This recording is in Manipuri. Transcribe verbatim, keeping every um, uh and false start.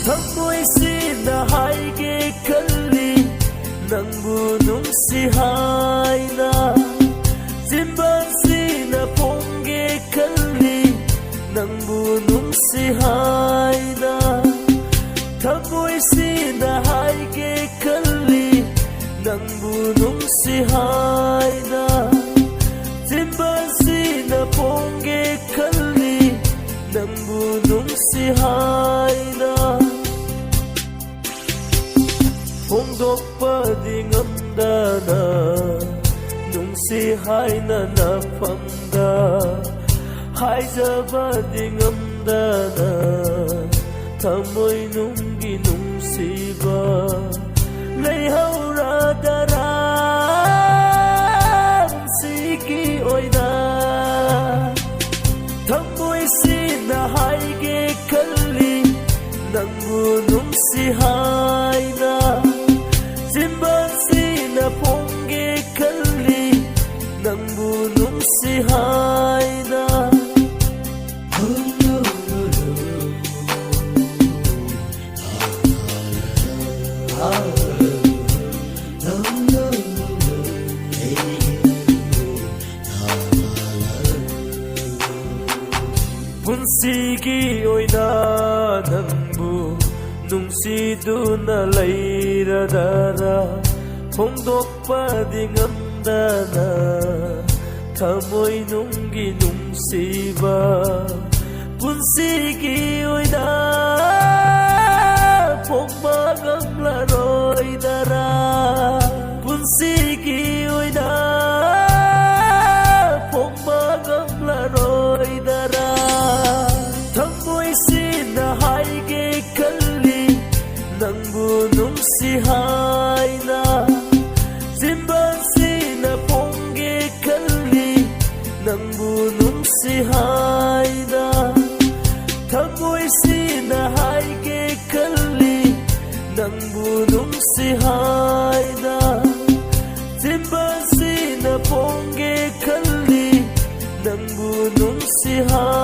ꯊꯃꯣꯏꯁꯤꯅ ꯍꯥꯏꯒꯦ ꯈꯜꯂꯤ ꯅꯪꯕꯨ ꯅꯨꯡꯁꯤ ꯍꯥꯏꯅ, ꯆꯤꯟꯕꯥꯜꯁꯤꯅ ꯐꯣꯡꯒꯦ ꯈꯜꯂꯤ ꯅꯪꯕꯨ ꯅꯨꯡꯁꯤ ꯍꯥꯏꯅ, ꯊꯃꯣꯏꯁꯤꯅ ꯍꯥꯏꯒꯦ ꯈꯜꯂꯤ ꯅꯪꯕꯨ ꯅꯨꯡꯁꯤ ꯍꯥꯏꯅ, ꯆꯤꯟꯕꯥꯜꯁꯤꯅ ꯐꯣꯡꯒꯦ ꯈꯜꯂꯤ ꯅꯪꯕꯨ ꯅꯨꯡꯁꯤ ꯍꯥꯏꯅ, ꯐꯣꯡꯗꯣꯛꯄꯗꯤ ꯉꯝꯗꯅ ꯅꯨꯡꯁꯤ ꯍꯥꯏꯅ ꯅꯐꯝꯗ ꯍꯥꯏꯖꯕꯗꯤ ꯉꯝꯗꯅ ꯊꯃꯣꯏ ꯅꯨꯡꯒꯤ ꯅꯨꯡꯁꯤꯕ ꯂꯩꯍꯧꯔꯗꯔꯥ ꯄꯨꯟꯁꯤꯒꯤ ꯑꯣꯏꯅ? ꯊꯃꯣꯏꯁꯤꯅ ꯍꯥꯏꯒꯦ ꯈꯜꯂꯤ ꯅꯪꯕꯨ ꯅꯨꯡꯁꯤ ꯍꯥꯏꯅ, ꯆꯤꯟꯕꯥꯜꯁꯤꯅ ꯐꯣꯡꯒꯦ ꯈꯜꯂꯤ ꯅꯪꯕꯨ ꯅꯨꯡꯁꯤ ꯍꯥꯏꯅ. ꯄꯨꯟꯁꯤꯒꯤ ꯑꯣꯏꯅ ꯅꯪꯕꯨ ꯅꯨꯡꯁꯤꯗꯨꯅ ꯂꯩꯔꯗꯔꯥ, ꯐꯣꯡꯗꯣꯛꯄꯗꯤ ꯉꯝꯗꯅ ꯊꯃꯣꯏ ꯅꯨꯡꯒꯤ ꯅꯨꯡꯁꯤꯕ ꯄꯨꯟꯁꯤꯒꯤ ꯑꯣꯏꯅ ꯐꯣꯡꯕ ꯉꯝꯂꯔꯣꯏꯗꯔꯥ? ꯄꯨꯟꯁꯤꯒꯤ ꯑꯣꯏꯅ ꯐꯣꯡꯕ ꯉꯝꯂꯔꯣꯏꯗꯔꯥ? ꯊꯃꯣꯏꯁꯤꯅ ꯍꯥꯏꯒꯦ ꯈꯜꯂꯤ ꯅꯪꯕꯨ ꯅꯨꯡꯁꯤ ꯍꯥꯏꯅ, ꯆꯤꯟꯕꯥꯜꯁꯤꯅ ꯐꯣꯡꯒꯦ ꯈꯜꯂꯤ ꯅꯪꯕꯨ ꯅꯨꯡꯁꯤ ꯍꯥꯏꯅ, ꯊꯃꯣꯏꯁꯤꯅ ꯍꯥꯏꯒꯦ ꯈꯜꯂꯤ ꯅꯪꯕꯨ ꯅꯨꯡꯁꯤ ꯍꯥꯏꯅ, ꯆꯤꯟꯕꯥꯜꯁꯤꯅ ꯐꯣꯡꯒꯦ ꯈꯜꯂꯤ ꯅꯪꯕꯨ ꯅꯨꯡꯁꯤ ꯍꯥꯏꯅ.